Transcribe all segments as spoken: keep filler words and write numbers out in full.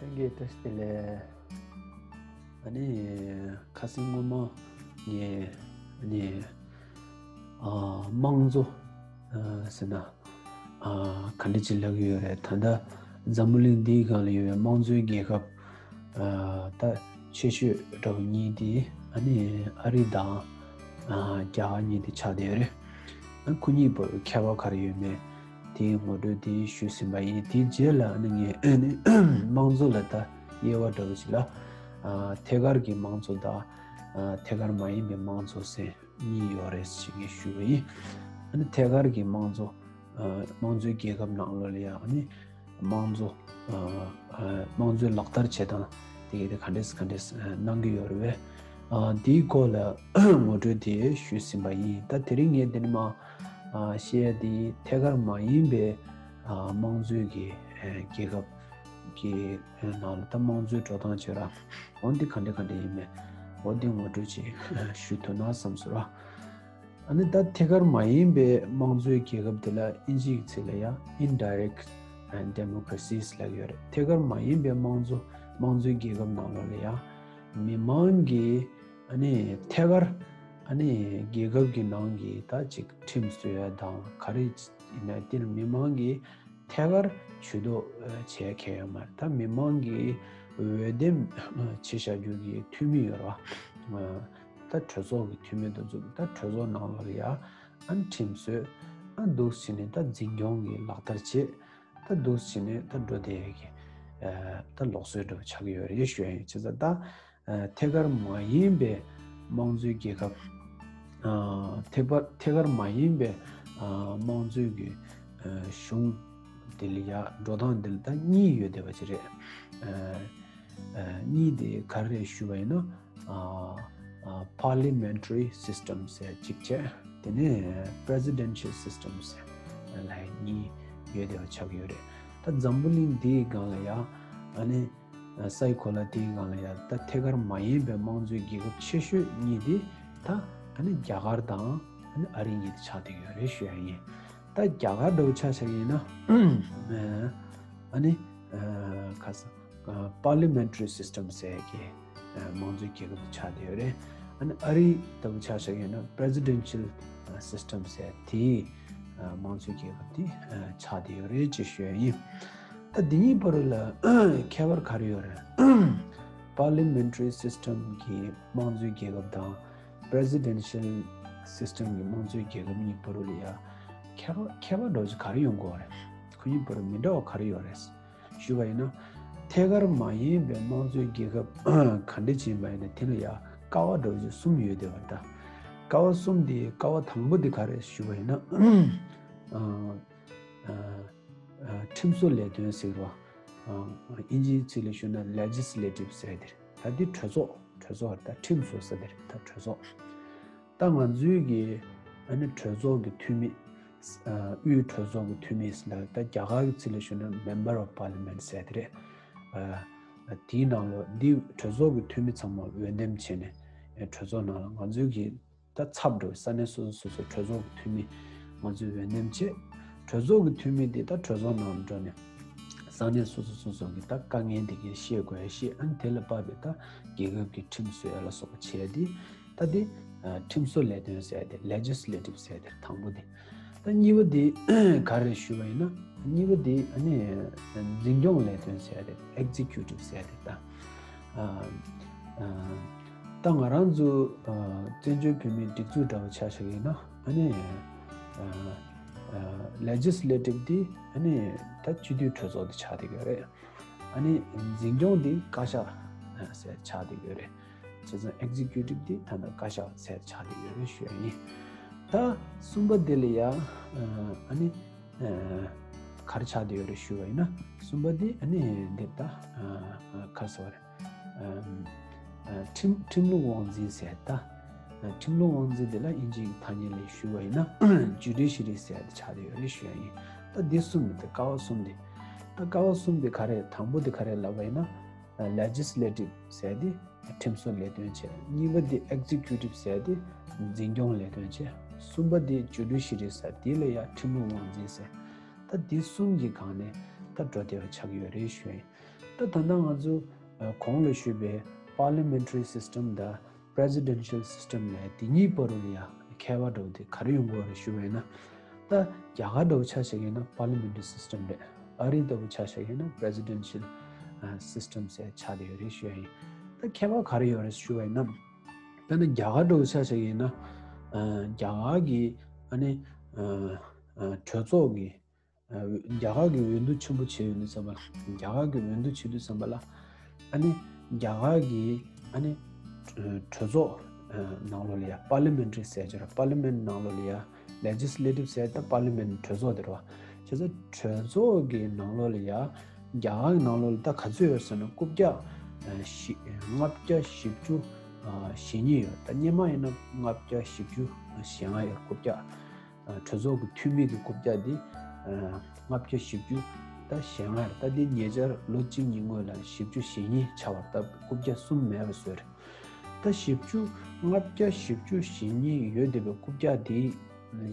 ལྷན་རྒྱས་བཀྲ་ཤིས་བདེ་ལེགས། ཨ་ནི་ཁ་སང་སྔོན་མ་ངས་ཨ་ནི་ཨ་དམངས་གཙོ་ཨ་ཟེར་ན་ཨ་ག་འདྲ་ཅིག་ལབ་ཀྱི་ཡོད་རེད། ད་ལྟ་འཛམ་བུ་གླིང་འདིའི་སྒང་ལ་ཡོད་པའི་དམངས་གཙོའི་རྒྱལ་ཁབ་ཨ་ད་ཆེ་ཤོས་འདྲ་བོ་གཉིས་དེ་ཨ་ནི་ཨ་རི་དང་ཨ་རྒྱ་གར་གཉིས་དེ་ཆགས་བསྡད་ཡོད་རེད། ཨ་ཁོ་གཉིས་བར་ཁྱད་པར་ག་རེ་ཡོད་མེད་དེའི་ངོ་སྤྲོད་དེ་ཞུས་ཟིན་པ་ཡིན། དེའི་རྗེས་ལ་ཨ་ནི་ངས་ཨ་ནི་དམངས་གཙོ་ལ་ད་དབྱེ་བ་འདྲ་བོ་ཅིག་ལ་ཨ་ཐད་ཀར་གྱི་དམངས་གཙོ་དང་ཨ་ཐད་ཀར་མ་ཡིན་པའི་དམངས་གཙོ་ཟེར་གཉིས་ཡོད་རེད་ཅེས་ངས་ཞུས་པ་ཡིན། ཨ་ནི་ཐད་ཀར་གྱི་དམངས་གཙོ་ཨ་དམངས་གཙོའི་རྒྱལ་ཁབ་ནང་ལོགས་ལ་ཡང་ཨ་ནི་དམངས་གཙོ་ཨ་ཨ་དམངས་གཙོའི་ལག་བསྟར་བྱེད་སྟངས་དེ་ག་དེ་ག་འདྲས་ག་འདྲས་ཨ་གནང་གི་ཡོད་རེད་པས། ཨ་དེའི་སྐོར་ལ་ངོ་སྤྲོད་དེ་ཞུས་ཟིན་པ་ཡིན། ད་དེ་རིང་ངས་འདི་ནས་མར་ཨ་བཤད་ཡ་དེ་ཐད་ཀར་མ་ཡིན་པའི་ཨ་དམངས་གཙོའི་གི་ཨ་རྒྱལ་ཁབ་ཀྱི་ནང་ལ་ད་དམངས་གཙོའི་འགྲོ་སྟངས་བྱེད་ར། འོ་འདི་ག་འདྲ་ག་འདྲ་ཡིན་མིན་འོ་འདི་ངོ་སྤྲོད་ཅིག་ཞུ་ཐུབ་ན་བསམ་སོང་ར། ཨ་ནི་ད་ཐད་ཀར་མ་ཡིན་པའི་དམངས་གཙོའི་རྒྱལ་ཁབ་དེ་ལ་དབྱིན་ཇིའི་ཚིག་ལ་ཡང་indirect democracies ལབ་ཡོད་རེད། ཐད་ཀར་མ་ཡིན་པའི་དམངས་གཙོ་དམངས་གཙོའི་རྒྱལ་ཁབ་ནང་ལོགས་ལ་ཡང་མི་མང་གིས་ཨ་ནི་ཐད་ཀར་ཨ་ནི་རྒྱལ་ཁབ་ཀྱི་ནང་གི་ད་ཅིག་ཁྲིམས་བཟོ་ཡ་དང་ག་རེ་ཡིན་ན་དེ་ལ་མི་མང་གིས་ཐད་ཀར་ཇུས་གཏོགས་བྱེད་མཁན་ཡོད་མ་རེད། ད་མི་མང་གིས་འོས་འདེམས་བྱེད་བཞག་རྒྱུ་གི་འཐུས་མི་ཡོད་རེད་བ། ད་གྲོས་ཚོགས་ཀྱི་འཐུས་མི་དེ་ཚོ་ད་གྲོས་ཚོགས་ནང་ལོགས་ལ་ཡ་ཨ་ཁྲིམས་བཟོས་ཨ་འདུག་བྱས་ནས་ད་འཛིན་སྐྱོང་གི་ལག་བསྟར་བྱེད། ད་འདུག་བྱས་ནས་ད་འགྲོ་བསྡད་ཡ་གི་ད་ལུགས་སྲོལ་འདྲ་བོ་ཆགས་ཀྱི་ཡོད་རེད་ཞུ་ཡ་ཡིན། བྱས་ཙང་ད་ཨ་ཐད་ཀར་མ་ཡིན་པའི་དམངས་གཙོའི་རྒྱལ་ཁབ། ཨ་ཐད་པ་ཐད་ཀར་མ་ཡིན་པའི་ཨ་དམངས་གཙོའི་གི་ཨ་གཞུང་དེ་ལ་ཡ་འགྲོ་སྟངས་འདི་ལ་ད་གཉིས་ཡོད་བསྡད་པ་ཅིག་རེད། ཨ་ཨ་གཉིས་དེ་ག་རེ་རེད་ཞུས་པ་ཡིན་ན་ཨ་ཨ་parliamentary system ཟེར་གཅིག་བྱས། དེ་ནས་presidential system ཟེར་ལ་གཉིས་ཡོད་བསྡད་པ་ཆགས་ཀྱི་ཡོད་རེད། ད་འཛམ་བུ་གླིང་འདིའི་སྒང་ལ་ཡ་ཨ་ནི། ས་ཡི་གོ་ལ་དེའི་སྒང་ལ་ཡ་ད་ཐད་ཀར་མ་ཡིན་པའི་དམངས་གཙོའི་རྒྱལ་ཁབ་ཆེ་ཤོས་གཉིས་དེ་ད་ཨ་ནི་རྒྱ་གར་དང་ཨ་ནི་ཨ་རི་གཉིས་དེ་ཆགས་བསྡད་ཡོད་རེད་ཞུ་ཡ་ཡིན། ད་རྒྱ་གར་འདྲ་བོ་ཆ་བཞག་ཡིན་ན་ཨ་ནི་ཁ་ས་parliamentary system ཟེར་གྱི་དམངས་གཙོའི་རྒྱལ་ཁབ་དེ་ཆགས་བསྡད་ཡོད་རེད། ཨ་ནི་ཨ་རི་འདྲ་བོ་ཆ་བཞག་ཡིན་ན་presidential system ཟེར་དེའི་དམངས་གཙོའི་རྒྱལ་ཁབ་དེ་ཆགས་བསྡད་ཡོད་རེད་ཅེས་ཞུ་ཡ་ཡིན། ད་འདི་གཉིས་བར་ལ་ཁྱད་པར་ག་རེ་ཡོད་རེད། Parliamentary system གྱི་དམངས་གཙོའི་རྒྱལ་ཁབ་དང་presidential system གྱི་དམངས་གཙོའི་རྒྱལ་ཁབ་གཉིས་བར་ལ་ཡ་ཁྱད་པར་ཁྱད་པར་འདྲ་བོ་ཅིག་ག་རེ་ཡོང་གི་ཡོད་རེད། ཁོ་གཉིས་བར་མི་འདྲ་བ་ག་རེ་ཡོད་རེད་ཞུས་པ་ཡིན་ན། ཐད་ཀར་མ་ཡིན་པའི་དམངས་གཙོའི་རྒྱལ་ཁབ་ག་འདྲ་ཅིག་ཡིན་པ་ཡིན་ན་དེ་ལ་ཡ་ཀ་བ་འདྲ་བོ་ཅིག་གསུམ་ཡོད་བསྡད་པ་རེད། ད་ཀ་བ་གསུམ་དེ་ཀ་བ་དང་པོ་དེ་ག་རེད་ཞུས་པ་ཡིན་ན། ཨ་ཨ་ཁྲིམས་བཟོ་ལས་དོན་ཟེར་བ། ཨ་དབྱིན་ཇིའི་ཚིག་ལ་ཞུ་ན་legislative ཟེར་དེ་རེད། ད་འདི་གྲོས་ཚོགས་གྲོས་ཚོགས་རེད། ད་ཁྲིམས་བཟོ་ས་དེ་རེད། ད་གྲོས་ཚོགས་ད་ང་ཚོའི་གི་ཨ་ནི་གྲོས་ཚོགས་ཀྱི་འཐུས་མི་ཨ་དབུས་གྲོས་ཚོགས་ཀྱི་འཐུས་མི་ཟེར་ན་ད་རྒྱ་གར་གྱི་ཚིག་ལ་ཞུ་ན་member of parliament ཟེར་དེ་རེད། ཨ་དེའི་ནང་ལ་འདི་གྲོས་ཚོགས་ཀྱི་འཐུས་མི་ཚང་མ་འོས་འདེམས་བྱས་ནས་གྲོས་ཚོགས་ནང་ལ་ང་ཚོའི་གི་ད་ཚབ་འགྲོ་ས་གནས་སོ་སོ་སོ་སོའི་གྲོས་ཚོགས་ཀྱི་འཐུས་མི་ང་ཚོས་འོས་འདེམས་བྱེད། གྲོས་ཚོགས་ཀྱི་འཐུས་མི་དེ་ད་གྲོས་ཚོགས་ནང་འགྲོ་ནས་ས་གནས་སོ་སོ་སོ་སོ་གི་ད་དཀའ་ངལ་དེ་གའི་བཤད་དགོས་ཡ་བཤད། ཨ་ནི་དེ་ལ་དཔག་པའི་ད་རྒྱལ་ཁབ་ཀྱི་ཁྲིམས་བཟོ་ཡ་ལ་སོགས་པ་བྱས་ཏེ་ད་དེ་ཁྲིམས་བཟོ་ལས་དོན་ཟེར་ཡ་དེ་legislative ཟེར་ཡ་དེ་དང་པོ་དེ། ད་གཉིས་པ་དེ་ག་རེ་ཞུ་བ་ཡིན་ན། གཉིས་པ་དེ་ཨ་ནི་འཛིན་སྐྱོང་ལས་དོན་ཟེར་ཡ་དེ་executive ཟེར་ཡ་དེ་ད། ཨ་ཨ་ད་ང་རང་ཚོ་ཨ་བཙན་བྱོལ་བོད་མིའི་སྒྲིག་འཛུགས་འདྲ་བོ་ཆ་བཞག་ཡིན་ན་ཨ་ནི་ཨ་ཨ་legislative དེ་ཨ་ནི་ད་སྤྱི་འཐུས་གྲོས་ཚོགས་དེ་ཆགས་བསྡད་ཡོད་རེད། ཨ་ནི་འཛིན་སྐྱོང་དེ་བཀའ་ཤག་ཟེར་ཆགས་བསྡད་ཡོད་རེད། བྱས་ཙང་executive དེ་ཐ་ན་བཀའ་ཤག་ཟེར་ཆགས་བསྡད་ཡོད་རེད་ཞུ་ཡ་ཡིན། ད་གསུམ་པ་དེ་ལ་ཡ་ཨ་ནི་ཨ་ག་རེ་ཆགས་བསྡད་ཡོད་རེད་ཞུ་བ་ཡིན་ན། གསུམ་པ་དེ་ཨ་ནི་འདི་ད་ཨ་ཨ་ག་རེ་ཟེར་བ་རེད། ཨ་ཨ་ཁྲིམས་ཁྲིམས་ལུགས་དབང་འཛིན་ཟེར་ད། ཨ་ཁྲིམས་ལུགས་དབང་འཛིན་དེ་ལ་དབྱིན་ཇིའི་ཐ་སྙད་ལ་ཞུ་བ་ཡིན་ན་judiciary ཟེར་ཡ་དེ་ཆགས་བསྡད་ཡོད་རེད་ཞུ་ཡ་ཡིན། ད་འདི་གསུམ་དེ་ཀ་བ་གསུམ་དེ། ད་ཀ་བ་གསུམ་དེ་ག་རེ། དང་པོ་དེ་ག་རེ་ལབ་པ་ཡིན་ན་legislative ཟེར་དེ་ཁྲིམས་བཟོ་ལས་དོན་བྱེད། གཉིས་པ་དེ་executive ཟེར་དེ་འཛིན་སྐྱོང་ལས་དོན་བྱེད། གསུམ་པ་དེ་judiciary ཟེར་དེ་ལ་ཡ་ཁྲིམས་ལུགས་དབང་འཛིན་ཟེར། ད་འདི་གསུམ་གྱི་སྒང་ནས་ད་འགྲོ་བསྡད་པ་ཆགས་ཀྱི་ཡོད་རེད་ཞུ་ཡིན། ད་ ད་ད་ལྟ་ང་ཚོ་ཨ་གོང་ལ་ཞུས་པའི་parliamentary system དང་presidential system ལས་དེ་གཉིས་བར་ལ་ཡང་ཁྱད་པར་འདྲ་བོ་དེ་ག་རེ་ཡོང་གི་ཡོད་རེད་ཞུ་བ་ཡིན་ན། ད་རྒྱ་གར་འདྲ་བོ་ཆ་བཞག་ཡིན་ན་parliamentary system རེད། ཨ་རི་འདྲ་བོ་ཆ་བཞག་ཡིན་ན་presidential ཨ་system ཟེར་ཆགས་བསྡད་ཡོད་རེད་ཞུ་ཡ་ཡིན། ད་ཁྱད་པར་ག་རེ་ཡོད་རེད་ཞུ་བ་ཡིན་ན། ད་ནི་རྒྱ་གར་འདྲ་བོ་ཆ་བཞག་ཡིན་ན། ཨ་རྒྱ་གར་གྱི་ཨ་ནི་ཨ་ཨ་གྲོས་ཚོགས་ཀྱི་ཨ་རྒྱ་གར་གྱི་འོས་བསྡུ་ཆེན་པོ་བྱས་ཡོད་དུས་ཙམ་པ་ལ། རྒྱ་གར་གྱི་འོས་བསྡུ་བྱེད་དུས་ཙམ་པ་ལ། ཨ་ནི་རྒྱ་གར་གྱི་ཨ་ནི་གྲོས་ཚོགས་ནང་ལོགས་ལ་ཡ་parliamentary ཟེར་གྱི་རེད། parliament ནང་ལོགས་ལ་ཡ་legislative ཟེར་ད་parliament གྲོས་ཚོགས་དེ་རེད་བ། བྱས་ཙང་གྲོས་ཚོགས་ཀྱི་ནང་ལོགས་ལ་ཡ་རྒྱ་གར་གྱི་ནང་ལོགས་ལ་ད་ག་ཚོད་ཡོད་ཟེར་ན་རྐུབ་བཀྱག་ཨ་བཞི་ལྔ་བརྒྱ་བཞི་བཅུ་ཨ་ཞེ་གཉིས་ཡོད། ད་སྔོན་མ་ཡིན་ན་ལྔ་བརྒྱ་བཞི་བཅུ་ཞེ་ལྔ་ཡོད་རྐུབ་བཀྱག་ཨ་གྲོས་ཚོགས་ཀྱི་འཐུས་མི་གི་རྐུབ་བཀྱག་འདི་ཨ་ལྔ་བརྒྱ་བཞི་བཅུ་ད་ཞེ་ལྔ་རེད། ད་འདི་ཉེ་ཆར་ལོ་གཅིག་གཉིས་སྔོན་ལ་བཞི་བཅུ་ཞེ་གཉིས་ཆགས་པ་རེད། ད་རྐུབ་བཀྱག་གསུམ་མེད་པ་བཟོས་རེད། ད་བཞི་བཅུ་ལྔ་བརྒྱ་བཞི་བཅུ་ཞེ་གཉིས་ཡོད་བསྡད་པའི་རྐུབ་བཀྱག་འདི་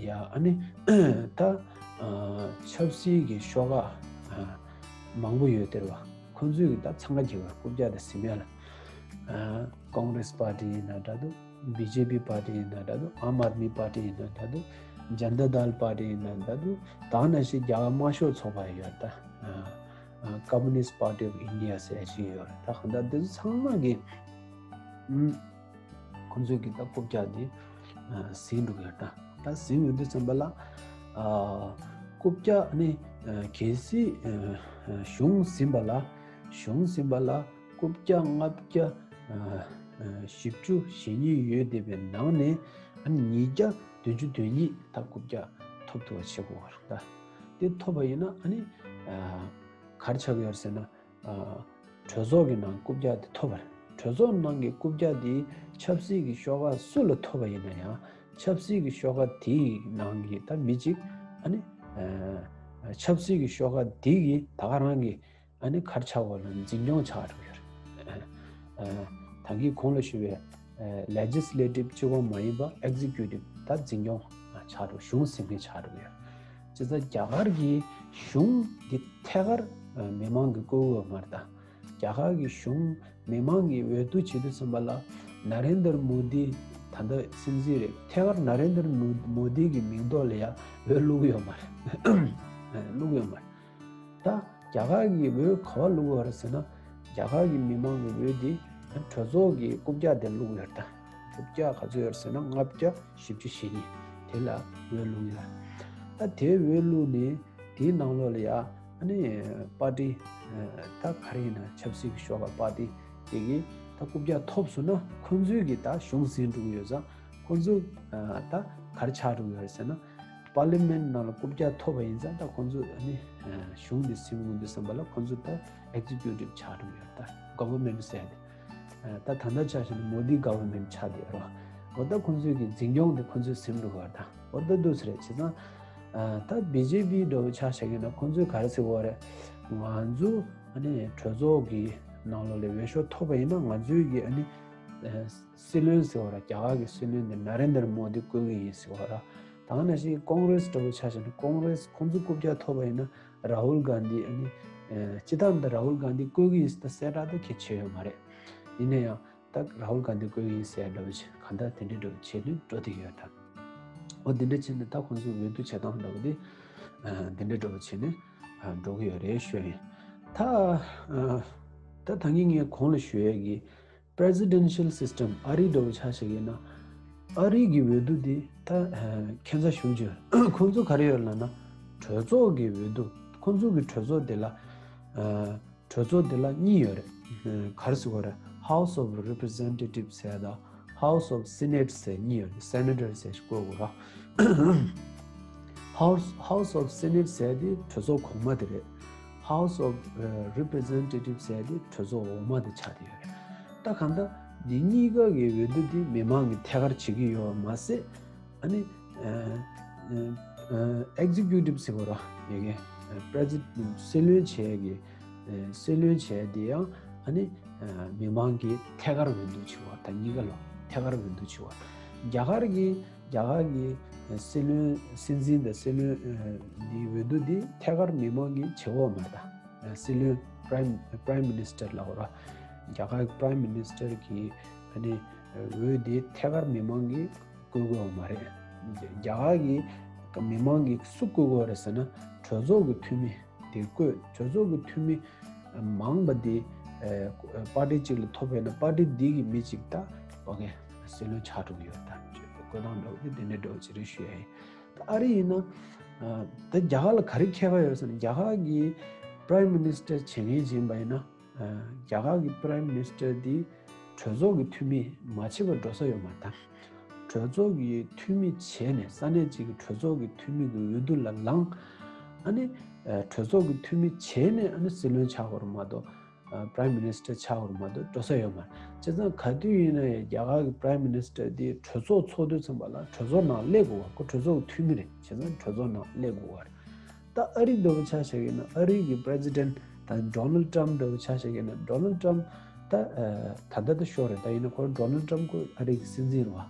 ཡ་ཨ་ནི་ད་ཨ་ཆབ་སྲིད་ཀྱི་ཤོག་ཁག་ཨ་མང་པོ་ཡོད་དེ་རེད་བ། ཁོང་ཚོས་ཀྱི་ད་འཚང་ཁ་རྒྱག་པའི་རྐུབ་བཀྱག་དེ་ཟིན་མེད་ལ། ཨ་ཀོང་རེས་པར་ཏི་ཡིན་ན་འདྲ་འདུག་བི་ཇེ་པི་པར་ཏི་ཡིན་ན་འདྲ་འདུག་ཨམ་ཨར་མི་པར་ཏི་ཡིན་ན་འདྲ་འདུག་ཇན་ད་དལ་པར་ཏི་ཡིན་ན་འདྲ་འདུག་ད་ག་ནང་བཞིན་རྒྱ་གར་དམར་ཤོག་ཚོགས་པ་ཡོད་ད། ཨ་ཨ་Communist Party of India ཟེར་ཞིག་ཡོད་རེད། ད་གང་ལྟར་འདི་ཚོ་ཚང་མ་གི་ཨུམ་ཁོང་ཚོས་ཀྱི་ད་རྐུབ་བཀྱག་འདི་ཨ་ཟིན་འགྲོ་གི་ཡོད་ད། ད་ཟིན་ཡོང་དུས་ཙམ་པ་ལ་ཨ་རྐུབ་བཀྱག་ནི་ཨ་གལ་སྲིད་ཨ་གཞུང་ཟིན་པ་ལ་གཞུང་ཟིན་པ་ལ་རྐུབ་བཀྱག་ལྔ་བརྒྱ་ཨ་ཨ་བཞི་བཅུ་ཞེ་གཉིས་ཡོད་བསྡད་པའི་ནང་ནས་ཨ་ནི་ཉིས་བརྒྱ་བདུན་ཅུ་དོན་གཉིས་ད་རྐུབ་བཀྱག་ཐོབ་ཐུབ་པ་བྱེད་དགོས་པ་རེད་ད། དེ་ཐོབ་པ་ཡིན་ན་ཨ་ནི་ཨ་ག་རེ་ཆགས་ཀྱི་ཡོད་རེད་ཟེར་ན། ཨ་གྲོས་ཚོགས་ཀྱི་ནང་རྐུབ་བཀྱག་དེ་ཐོབ་པ་རེད། གྲོས་ཚོགས་ནང་གི་རྐུབ་བཀྱག་དེ་ཆབ་སྲིད་ཀྱི་ཤོག་ཁག་སུ་ལ་ཐོབ་པ་ཡིན་ན་ཡང་ཆབ་སྲིད་ཀྱི་ཤོག་ཁག་དེའི་ནང་གི་ད་མི་གཅིག་ཨ་ནི་ཨ་ཆབ་སྲིད་ཀྱི་ཤོག་ཁག་དེ་གི་ད་ག་རང་གི་ཨ་ནི་ག་རེ་ཆགས་ཡོད་ལ་འཛིན་སྐྱོང་ཆགས་འགྲོ་གི་ཡོད་རེད། ཨ་ད་གིན་གོང་ལ་ཞུས་པའི་ཨ་legislative གཅིག་པོ་མ་ཡིན་པ་executive ད་འཛིན་སྐྱོང་ཆགས་འགྲོ། གཞུང་ཟིན་མཁན་ཆགས་འགྲོ་གི་ཡོད་རེད། བྱས་ཙང་རྒྱ་གར་གྱི་གཞུང་འདི་ཐད་ཀར་ཨ་མི་མང་གིས་བསྐོ་གི་ཡོད་མ་རེད་ད། རྒྱ་གར་གྱི་གཞུང་མི་མང་གིས་འོས་བསྡུ་བྱེད་དུས་ཙམ་པ་ལ་ན་རེན་དར་མོ་དི་ད་ལྟ་སྲིད་འཛིན་རེད། ཐད་ཀར་ན་རེན་དར་མོ་མོ་དི་གི་མིང་ཐོག་ལ་ཡ་འོས་བླུག་གི་ཡོད་མ་རེད། བླུག་གི་ཡོད་མ་རེད། ད་རྒྱ་གར་གྱི་འོས་ག་པར་བླུག་གི་ཡོད་རེད་ཟེར་ན། རྒྱ་གར་གྱི་མི་མང་གི་འོས་དེ་གྲོས་ཚོགས་ཀྱི་རྐུབ་བཀྱག་དེར་བླུག་གི་ཡོད་རེད་ད། རྐུབ་བཀྱག་ག་ཚོད་ཡོད་རེད་ཟེར་ན་ལྔ་བརྒྱ་བཞི་བཅུ་ཞེ་གཉིས་དེ་ལ་འོས་བླུག་གི་ཡོད་རེད། ད་དེ་འོས་བླུག་ནས་དེའི་ནང་ལོགས་ལ་ཡ་ཨ་ནི་པར་ཏི་ད་ག་རེ་ཡིན་ན་ཆབ་སྲིད་ཀྱི་ཤོག་ཁག་པར་ཏི་དེ་གིས་ད་རྐུབ་བཀྱག་ཐོབ་སོང་ན་ཁོང་ཚོས་ཀྱི་ད་གཞུང་ཟིན་འགྲོ་གི་ཡོད་ཙང་། ཁོང་ཚོ་ཨ་ད་ག་རེ་ཆགས་འགྲོ་གི་ཡོད་རེད་ཟེར་ན། པར་ལི་མེན་ནང་ལ་རྐུབ་བཀྱག་ཐོབ་པ་ཡིན་ཙང་ད་ཁོང་ཚོ་ཨ་ནི་ཨ་གཞུང་འདི་ཟིན་འོང་དུས་ཙམ་པ་ལ་ཁོང་ཚོ་ད་ཨེག་ཛི་ཀིའུ་ཊིབ་ཆགས་འགྲོ་གི་ཡོད་རེད། ད་གོ་ཝར་མེན་ཊི་ཟེར་ཏེ་ཨ་ད་ད་ལྟ་ཆ་བཞག་ན་མོ་དི་གོ་ཝར་མེན་ཊི་ཆགས་བསྡད་ཡོད་རེད། འོ་ད་ཁོང་ཚོའི་གི་འཛིན་སྐྱོང་དེ་ཁོང་ཚོས་ཟིན་འགྲོ་གི་ཡོད་རེད། ད་འོ་ད་འདུག་ཟེར་རེད། བྱས་ཙང་ཨ་ད་བི་ཇེ་པི་འདྲ་བོ་ཆ་བཞག་གི་ན་ཁོང་ཚོས་ག་རེ་ཟེར་གི་ཡོད་རེད། ང་ཚོ་ཨ་ནི་གྲོས་ཚོགས་ཀྱི་ནང་ལོགས་ལ་འོས་ཤོག་ཐོབ་པ་ཡིན་ན་ང་ཚོའི་གི་ཨ་ནི་ཨ་སྲིད་བློན་ཟེར་བ་ར་རྒྱ་གར་གྱི་སྲིད་བློན་དེ་ན་རེན་དར་མོ་དི་བསྐོ་གི་ཡིན་ཟེར་བ་ར། ད་ག་ནང་བཞིན་ཀོང་རེས་འདྲ་བོ་ཆ་བཞག་ན་ཀོང་རེས་ཁོང་ཚོ་རྐུབ་བཀྱག་ཐོབ་པ་ཡིན་ན་རཱ་ཧུལ་གྷན་དྷི་ཨ་ནི་ཨ་སྤྱི་བཏང་ད་རཱ་ཧུལ་གྷན་དྷི་བསྐོ་གི་ཡིན་ཟེར་ད་གསལ་བསྒྲགས་ད་གལ་ཆེ་ཡོད་མ་རེད། ཡིན་ན་ཡང་ད་རཱ་ཧུལ་གྷན་དྷི་བསྐོ་གི་ཡིན་ཟེར་འདྲ་བོ་ཆེ་གང་ལྟར་དེ་འདྲའི་འདྲ་བོ་བྱེད་དུས་འགྲོ་བསྡད་ཀྱི་ཡོད་ད། འོ་དེ་འདྲ་བྱས་ནས་ད་ཁོང་ཚོ་འོས་བསྡུ་བྱེད་སྟངས་འདྲ་བོ་དེ་ཨ་དེ་འདྲ་འདྲ་བོ་བྱས་ནས་ཨ་འགྲོ་གི་ཡོད་རེད་ཞུ་ཡིན། ད་ཨ་ད་ད་གིན་ངས་གོང་ལ་ཞུ་ཡས་ཀྱི་Presidential System ཨ་རི་འདྲ་བོ་ཆ་བཞག་ཡིན་ན། ཨ་རི་གི་འོས་བསྡུ་འདི་ད་ཨ་ཁྱད་མཚར་ཞེ་པོ་ཅིག་ཡོད། ཁོང་ཚོ་ག་རེ་ཡོད་ལབ་ན། གྲོས་ཚོགས་ཀྱི་འོས་བསྡུ། ཁོང་ཚོ་གི་གྲོས་ཚོགས་འདི་ལ་ཨ་གྲོས་ཚོགས་འདི་ལ་གཉིས་ཡོད་རེད། ཨ་ག་རེ་ཟེར་དགོས་རེད། House of Representatives ཟེར་དང་House of Senate ཟེར་གཉིས་ཡོད་རེད། Senator ཟེར་ཞིག་བཀོད་དགོས་ར། House House of Senate ཟེར་དེ་གྲོས་ཚོགས་གོང་མ་དེ་རེད། House of ཨ་Representatives ཟེར་དེ་གྲོས་ཚོགས་འོག་མ་དེ་ཆགས་བསྡད་ཡོད་རེད། ད་གང་ལྟར་འདི་གཉིས་ཀ་གི་འོས་བསྡུ་དེ་མི་མང་གིས་ཐད་ཀར་བྱེད་ཀྱི་ཡོད་པ་མ་ཟད། ཨ་ནི་ཨ་ཨ་ཨེག་ཛི་ཀིའུ་ཊིབ་ཟེར་བ་ར་ཡ་གི་ཨ་པི་རེ་སི་ཌེན་ཊི་སྲིད་བློན་བྱས་ཀྱི་ཨ་སྲིད་བློན་བྱས་དེ་ཡང་ཨ་ནི་ཨ་མི་མང་གིས་ཐད་ཀར་འོས་བསྡུ་བྱེད་པ་དང་གཉིས་ཀ་ལ་ཐད་ཀར་འོས་བསྡུ་བྱེད་པ། རྒྱ་གར་གྱི་རྒྱ་གར་གྱི་སྲིད་བློན་སྲིད་འཛིན་དང་སྲིད་བློན་འདི་འོས་བསྡུ་འདི་ཐད་ཀར་མི་མང་གིས་བྱེད་འོས་མ་རེད་ད། སྲིད་བློན་ Prime Prime Minister ལབ་དགོས་རེད། རྒྱ་གར་གྱི་Prime Minister གི་ཨ་ནི་འོས་དེ་ཐད་ཀར་མི་མང་གིས་བསྐོ་གི་ཡོད་མ་རེད། རྒྱ་གར་གྱི་མི་མང་གིས་སུ་བསྐོ་གི་ཡོད་རེད་ཟེར་ན། གྲོས་ཚོགས་ཀྱི་འཐུས་མི་དེ་བསྐོས། གྲོས་ཚོགས་ཀྱི་འཐུས་མི་མང་བ་དེ་ཨ་པར་ཏི་གཅིག་ལ་ཐོབ་པ་ཡིན་ན། པར་ཏི་འདི་གི་མི་གཅིག་ད་ལོག་གི་སྲིད་བློན་ཆགས་འགྲོ་གི་ཡོད། ད་བསྐོས་སྟངས་འདྲ་བོ་དེ་དེ་འདྲ་འདྲ་བོ་ཅིག་རེད་ཞུ་ཡ་ཡིན། ད་ཨ་རི་ཡིན་ན་ཨ་ད་རྒྱ་གར་ལ་ག་རེ་ཁྱད་པར་ཡོད་ཟེར་ན། རྒྱ་གར་གྱི་Prime Minister བྱེད་མཁན་ཅིག་ཡིན་པ་ཡིན་ན། ཨ་རྒྱ་གར་གྱི་Prime Minister འདི་གྲོས་ཚོགས་ཀྱི་འཐུས་མི་མ་བྱས་པར་འགྲོ་ས་ཡོད་མ་རེད། ད་གྲོས་ཚོགས་ཀྱི་འཐུས་མི་བྱས་ནས། ས་གནས་གཅིག་གི་གྲོས་ཚོགས་ཀྱི་འཐུས་མི་གི་འོས་བསྡུ་ལ་ལངས། ཨ་ནི་ཨ་གྲོས་ཚོགས་ཀྱི་འཐུས་མི་བྱས་ནས་ཨ་ནི་སྲིད་བློན་ཆགས་དགོས་རེད་མ་གཏོགས། ཨ་Prime Minister ཆགས་དགོས་རེད་མ་གཏོགས་འགྲོ་ས་ཡོད་མ་རེད། བྱས་ཙང་ག་དུས་ཡིན་ན་ཡང་རྒྱ་གར་གྱི་Prime Minister འདི་གྲོས་ཚོགས་ཚོགས་དུས་ཙམ་པ་ལ་གྲོས་ཚོགས་ནང་སླེབས་དགོས་པ། ཁོ་གྲོས་ཚོགས་ཀྱི་འཐུས་མི་རེད། བྱས་ཙང་གྲོས་ཚོགས་ནང་སླེབས་དགོས་པ་རེད། ད་ཨ་རི་འདྲ་བོ་ཆ་བཞག་ཡིན་ན། ཨ་རི་གི་President ད་Donald Trump འདྲ་བོ་ཆ་བཞག་ཡིན་ན། Donald Trump ད་ཨ་ད་ལྟ་ད་ཤོར་རེད། ད་ཡིན་ན་ཁོ་Donald Trump ཁོ་ཨ་རི་གི་སྲིད་འཛིན་རེད་བ།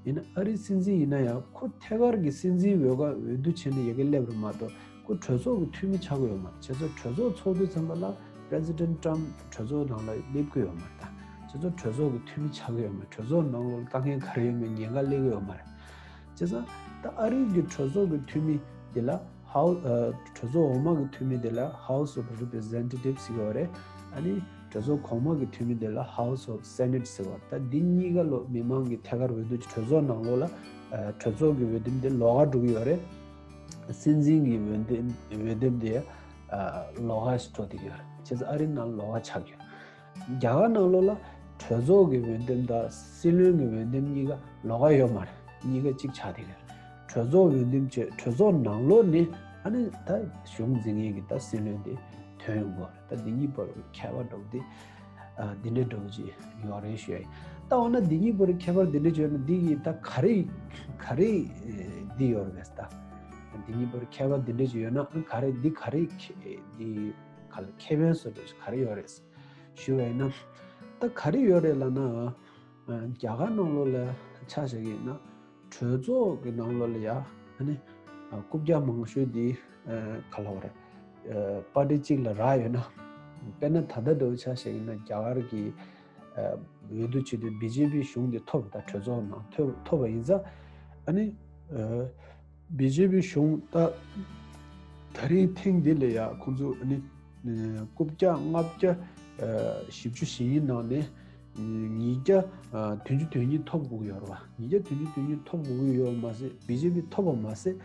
ཡིན་ན་ཨ་རི་སྲིད་འཛིན་ཡིན་ན་ཡང་ཁོ་ཐད་ཀར་གྱི་སྲིད་འཛིན་འོས་ཀ་འོས་བསྡུ་བྱས་ནས་ཡ་གི་སླེབས་རེད་མ་གཏོགས། ཁོ་གྲོས་ཚོགས་ཀྱི་འཐུས་མི་ཆགས་ཀྱི་ཡོད་མ་རེད། བྱས་ཙང་གྲོས་ཚོགས་ཚོགས་དུས་ཙམ་པ་ལ་President Trump གྲོས་ཚོགས་ནང་ལ་སླེབས་ཀྱི་ཡོད་མ་རེད། ད་བྱས་ཙང་གྲོས་ཚོགས་ཀྱི་འཐུས་མི་ཆགས་ཀྱི་ཡོད་མ་རེད། གྲོས་ཚོགས་ནང་ལོགས་ལ་དཀའ་ངལ་ག་རེ་ཡོད་མེད་ཉེན་ཁ་སླེབས་ཀྱི་ཡོད་མ་རེད། བྱས་ཙང་ད་ཨ་རི་གི་གྲོས་ཚོགས་ཀྱི་འཐུས་མི་དེ་ལ་House ཨ་གྲོས་ཚོགས་འོག་མ་གི་འཐུས་མི་དེ་ལ་House of Representatives ཟེར་གྱི་ཡོད་རེད། ཨ་ནི་གྲོས་ཚོགས་གོང་མ་གི་འཐུས་མི་དེ་ལ་House of Senate ཟེར་བ། ད་འདི་གཉིས་ཀ་ལོ་མི་མང་གིས་ཐད་ཀར་འོས་བསྡུ། གྲོས་ཚོགས་ནང་ལོགས་ལ་ཨ་གྲོས་ཚོགས་ཀྱི་འོས་འདེམས་དེ་ལོགས་ཀ་འགྲོ་གི་ཡོད་རེད། སྲིད་འཛིན་གྱི་འོས་འདེམས་འོས་འདེམས་དེ་ཨ་ལོགས་ཀ་ཞིག་འགྲོ་བསྡད་ཀྱི་ཡོད་རེད། བྱས་ཙང་ཨ་རི་ནང་ལོགས་ཀ་ཆགས་ཀྱི་ཡོད། རྒྱ་གར་ནང་ལོགས་ལ་གྲོས་ཚོགས་ཀྱི་འོས་འདེམས་དང་སྲིད་བློན་གྱི་འོས་འདེམས་གཉིས་ཀ་ལོགས་ཀ་ཡོད་མ་རེད། གཉིས་ཀ་གཅིག་ཆགས་བསྡད་ཀྱི་རེད། གྲོས་ཚོགས་འོས་འདེམས་བྱས། གྲོས་ཚོགས་ནང་ལོགས་ནས་ཨ་ནི་ད་གཞུང་འཛིན་མཁན་གྱི་ད་སྲིད་བློན་དེ་ཐོན་ཡོང་གི་རེད། ད་འདི་གཉིས་བར་ཁྱད་པར་འདྲ་བོ་དེ་ཨ་འདི་འདྲའི་འདྲ་བོ་ཅིག་ཡོད་རེད་ཞུ་ཡ་ཡིན། ད་འོ་ན་འདི་གཉིས་བར་ཁྱད་པར་འདི་འདྲ་ཅིག་ཡོད་ན། འདི་གི་ད་ག་རེ་ག་རེ་འདི་ཡོད་རེད་པས། ད་འདི་གཉིས་བར་ཁྱད་པར་འདི་འདྲ་ཅིག་ཡོད་ན། ག་རེ་འདི་ག་རེ་ཁེ་འདི་ག་ལ་ཁེ་ཕན་བཟོ་འདྲ་ཅིག་ག་རེ་ཡོད་རེད་ཞུ་བ་ཡིན་ན། ད་ག་རེ་ཡོད་རེད་ལབ་ན། ཨ་རྒྱ་གར་ནང་ལོགས་ལ་ཆ་བཞག་གི་ཡིན་ན། གྲོས་ཚོགས་ཀྱི་ནང་ལོགས་ལ་ཡ་ཨ་ནི་ཨ་རྐུབ་བཀྱག་མང་ཤོས་འདི་ཨ་ག་ལབ་དགོས་རེད། ཨ་པར་ཏི་གཅིག་ལ་རག་ཡོད་ན། དཔེར་ན་ད་ལྟ་འདྲ་བོ་ཆ་བཞག་ཡིན་ན། རྒྱ་གར་གྱི་ཨ་འོས་བསྡུ་བྱེད་དུས་བི་ཇེ་པི་གཞུང་འདི་ཐོབ། ད་གྲོས་ཚོགས་ནང་ཐོབ་ཐོབ་པ་ཡིན་ཙང་། ཨ་ནི་ཨ་བི་ཇེ་པི་གཞུང་ད་ད་རིང་ཐེངས་འདི་ལ་ཡ་ཁོང་ཚོ་ཨ་ནི་ཨ་རྐུབ་བཀྱག་ལྔ་བརྒྱ་ཨ་བཞི་བཅུ་ཞེ་གཉིས་ནང་ནས་ཉིས་བརྒྱ་ཨ་བདུན་ཅུ་དོན་གཉིས་ཐོབ་དགོས་ཀྱི་ཡོད་རེད་བ། ཉིས་བརྒྱ་བདུན་ཅུ་དོན་གཉིས་ཐོབ་དགོས་ཀྱི་ཡོད་མ་ཟད། བི་ཇེ་པི་ཐོབ་པ་མ་ཟད།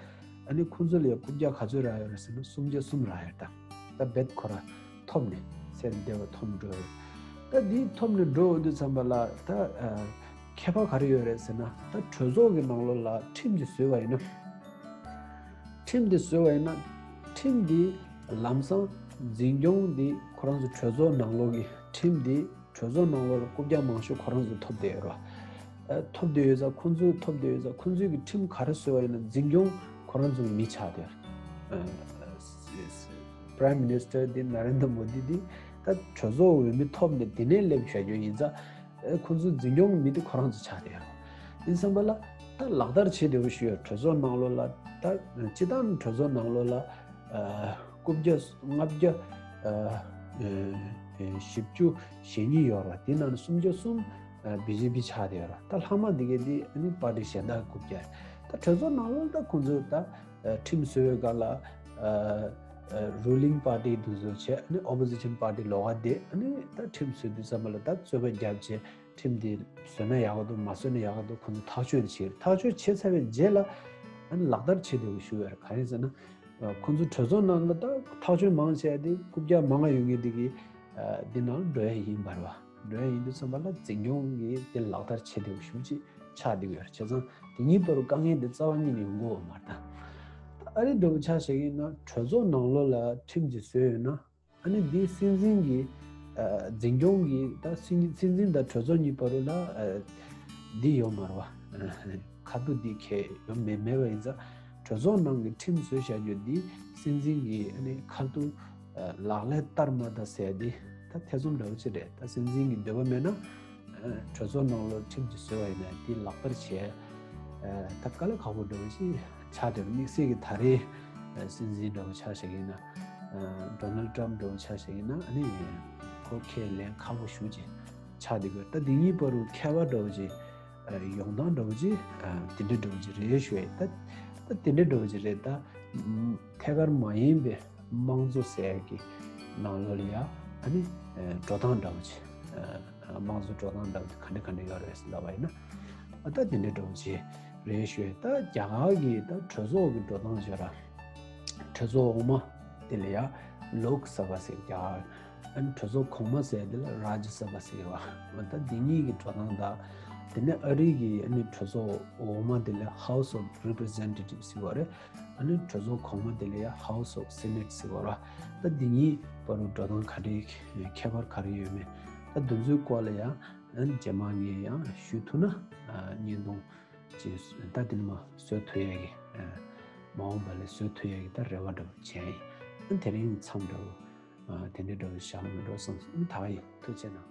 ཨ་ནི་ཁོང་ཚོ་ལ་ཡ་རྐུབ་བཀྱག་ག་ཚོད་རག་ཡོད་རེད་ཟེར་ན། སུམ་བརྒྱ་གསུམ་རག་ཡོད་རེད། ད་རྦད་ཁོ་རང་ཐོབ་ནས་ཚེ་འདས་པ་ཐོབ་འགྲོ་ཡོད། ད་འདི་ཐོབ་ནས་འགྲོ་ཡོང་དུས་ཙམ་པ་ལ་ད་ཨ་ཁྱད་པར་ག་རེ་ཡོད་རེད་ཟེར་ན། ད་གྲོས་ཚོགས་ཀྱི་ནང་ལོགས་ལ་ཁྲིམས་ཅིག་བཟོས་པ་ཡིན་ན། ཁྲིམས་འདི་བཟོས་པ་ཡིན་ན། ཁྲིམས་འདི་ལམ་སང་འཛིན་སྐྱོང་འདི་ཁོ་རང་ཚོ་གྲོས་ཚོགས་ནང་ལོགས་ཀྱི་ཁྲིམས་འདི་གྲོས་ཚོགས་ནང་ལོགས་ལ་རྐུབ་བཀྱག་མང་ཤོས་ཁོ་རང་ཚོ་ཐོབ་བསྡད་ཡོད་རེད། ཨ་ཐོབ་བསྡད་ཡོད་ཙང་། ཁོང་ཚོས་ཐོབ་བསྡད་ཡོད་ཙང་། ཁོང་ཚོས་ཀྱི་ཁྲིམས་ག་རེ་བཟོས་པ་ཡིན་ན། འཛིན་སྐྱོང་ཁོ་རང་ཚོའི་མི་ཆགས་བསྡད་ཡོད་རེད། ཨ་Prime Minister འདི་ན་རེན་དྲ་མོ་དི་འདི་ད་གྲོས་ཚོགས་འོས་མི་ཐོབ་ནས་དེ་ནས་སླེབས་བཞག་རྒྱུ་ཡིན་ཙང་། ཨ་ཁོང་ཚོའི་འཛིན་སྐྱོང་གི་མི་དེ་ཁོ་རང་ཚོ་ཆགས་བསྡད་ཡོད་རེད། ཡིན་ཙམ་པ་ལ་ད་ལག་བསྟར་བྱེད་བདེ་པོ་ཞིག་ཡོད། གྲོས་ཚོགས་ནང་ལོགས་ལ་ད་སྤྱིར་བཏང་གྲོས་ཚོགས་ནང་ལོགས་ལ་ཨ་རྐུབ་བཀྱག་ལྔ་བརྒྱ་ཨ་ཨ་བཞི་བཅུ་ཞེ་གཉིས་ཡོད་རེད་བ། དེ་ནང་ནས་སུམ་བརྒྱ་གསུམ་ཨ་བི་ཇེ་པི་ཆགས་བསྡད་ཡོད་རེད། ད་ལྷག་མ་འདི་གས་འདི་ཨ་ནི་པར་ཏི་གཞན་དག་རྐུབ་བཀྱག་རེད། ད་གྲོས་ཚོགས་ནང་ལོགས་ལ་ད་ཁོང་ཚོས་ད་ཨ་ཁྲིམས་བཟོ་བའི་སྒང་ལ་ཨ་ཨ་ruling party དེ་ཚོ་བྱས། ཨ་ནི་opposition party ལོགས་ཀ་དེ་ཨ་ནི་ད་ཁྲིམས་བཟོ་དུས་ཙམ་པ་ལ་ད་རྩོད་པ་བརྒྱབ་བྱས། ཁྲིམས་དེ་བཟོས་ན་ཡག་ག་འདུག་མ་བཟོས་ན་ཡག་ག་འདུག་ཁོང་ཚོ་ཐག་གཅོད་བྱེད། ཐག་གཅོད་བྱས་ཚར་བའི་རྗེས་ལ་ཨ་ནི་ལག་བསྟར་བྱེད་བདེ་པོ་ཞིག་ཡོད་རེད། ག་རེ་ཟེར་ན། ཨ་ཁོང་ཚོ་གྲོས་ཚོགས་ནང་ལ་ད་ཐག་གཅོད་མང་ཆེ་བ་དེ་རྐུབ་བཀྱག་མང་ང་ཡོད་མཁན་དེ་གི་ཨ་དེ་ནང་འགྲོ་ཡ་ཡིན་པ་རེད་བ། འགྲོ་ཡ་ཡིན་དུས་ཙམ་པ་ལ་འཛིན་སྐྱོང་གིས་དེ་ལག་བསྟར་བྱེད་བདེ་པོ་ཞེ་པོ་ཅིག་ཆགས་བསྡད་ཀྱི་ཡོད་རེད། བྱས་ཙང་དེ་གཉིས་བར་དཀའ་ངལ་དེ་རྩ་བ་ཉིད་ནས་ཡོང་གི་ཡོད་མ་རེད། ད་ཨ་རི་འདྲ་བོ་ཆ་བཞག་གི་ཡིན་ན། གྲོས་ཚོགས་ནང་ལོགས་ལ་ཁྲིམས་ཅིག་བཟོས་ཡོད་ན། ཨ་ནི་འདི་སྲིད་འཛིན་གྱི་ཨ་འཛིན་སྐྱོང་གི་ད་སྲིད་སྲིད་འཛིན་དང་གྲོས་ཚོགས་གཉིས་བར་ལ་ཨ་འདི་ཡོད་མ་རེད་བ། ཁ་ཐུག་འདི་ཁེ་ཡོད་མེད་མེད་པ་ཡིན་ཙང་། གྲོས་ཚོགས་ནང་གི་ཁྲིམས་བཟོས་བཞག་རྒྱུ་འདི་སྲིད་འཛིན་གྱི་ཨ་ནི་ཁ་ཐུག་ཨ་ལག་ལེན་བསྟར་མ་བསྟར་ཟེར་ཡ་འདི་ད་ཐེ་ཚོམ་འདྲ་བོ་ཅིག་རེད། ད་སྲིད་འཛིན་གྱི་འདོད་པ་མེད་ན། ཨ་གྲོས་ཚོགས་ནང་ལོགས་ཁྲིམས་ཅིག་བཟོས་པ་ཡིན་ན་དེ་ལག་བསྟར་བྱས། ཨ་ད་དཀའ་ལས་ཁག་པོ་འདྲ་བོ་ཞིག་ཆགས་བསྡད་རེད། དམིགས་བསལ་གྱི་ད་རེས་ཨ་སྲིད་འཛིན་འདྲ་བོ་ཆ་བཞག་གི་ཡིན་ན། ཌོ་ནལ་ཊམ་འདྲ་བོ་ཆ་བཞག་ཡིན་ན་ཨ་ནི་ཁོ་ཁས་ལེན་ཁག་པོ་ཞེ་ཅིག་ཆགས་བསྡད་ཀྱི་ཡོད། ད་འདི་གཉིས་བར་དུ་ཁྱད་པར་འདྲ་བོ་ཅིག་ཡོང་སྟངས་འདྲ་བོ་ཅིག་དེ་འདྲ་འདྲ་བོ་ཅིག་རེད་ཞུ་ཡ་ཡིན། ད་ད་དེ་འདྲ་འདྲ་བོ་ཅིག་རེད། ད་ཐད་ཀར་མ་ཡིན་པའི་དམངས་གཙོ་ཟེར་ཡ་གི་ནང་ལོགས་ལ་ཡ་ཨ་ནི་འགྲོ་སྟངས་འདྲ་བོ་ཅིག་དམངས་གཙོ་འགྲོ་སྟངས་འདྲ་བོ་ག་འདྲ་ག་འདྲ་ཡོད་རེད་ལབ་པ་ཡིན་ན། ཨ་ད་དེ་འདྲ་འདྲ་བོ་ཅིག་རེད་ཞུ་ཡ་ཡིན། ད་རྒྱ་གར་གྱི་ད་གྲོས་ཚོགས་ཀྱི་འགྲོ་སྟངས་བྱས་ར། གྲོས་ཚོགས་འོག་མ་དེ་ལ་ཡ་ལོག་སབ་བྷ་ཟེར་རྒྱ་གར། ཨ་ནི་གྲོས་ཚོགས་གོང་མ་ཟེར་དེ་ལ་རཱ་ཇ་སབ་བྷ་ཟེར་བ། ད་འདི་གཉིས་ཀྱི་འགྲོ་སྟངས་དང་། དེ་ནས་ཨ་རི་གི་ཨ་ནི་གྲོས་ཚོགས་འོག་མ་དེ་ལ་House of Representatives ཟེར་བ་རེད། ཨ་ནི་གྲོས་ཚོགས་གོང་མ་དེ་ལ་ཡ་House of Senate ཟེར་བ་རེད། ད་འདི་གཉིས་བར་དུ་འགྲོ་སྟངས་ག་འདྲའི་ཁྱད་པར་ག་རེ་ཡོད་མེད། ད་འདི་ཚོའི་སྐོར་ལ་ཡ་ཨ་ནི་རྗེས་མ་ངས་ཡང་ཞུ་ཐུབ་ན་བརྙན་ཐུང་ཅིག་ད་དེ་ནས་མར་བཟོ་ཐུབ་ཡ་གི་མ་འོངས་པ་ལ་བཟོ་ཐུབ་ཡ་གི་ད་རེ་བ་འདྲ་བོ་བྱས་ཡིན། ཨ་ནི་དེ་རིང་མཚམས་འདྲ་བོ། ཨ། དེ་འདྲའི་འདྲ་བོ་བཞག་ན་མི་འགྲོ་བསམ་སོང་། ཨ། ད་ག་ཡིན། ཐུགས་རྗེ་གནང་།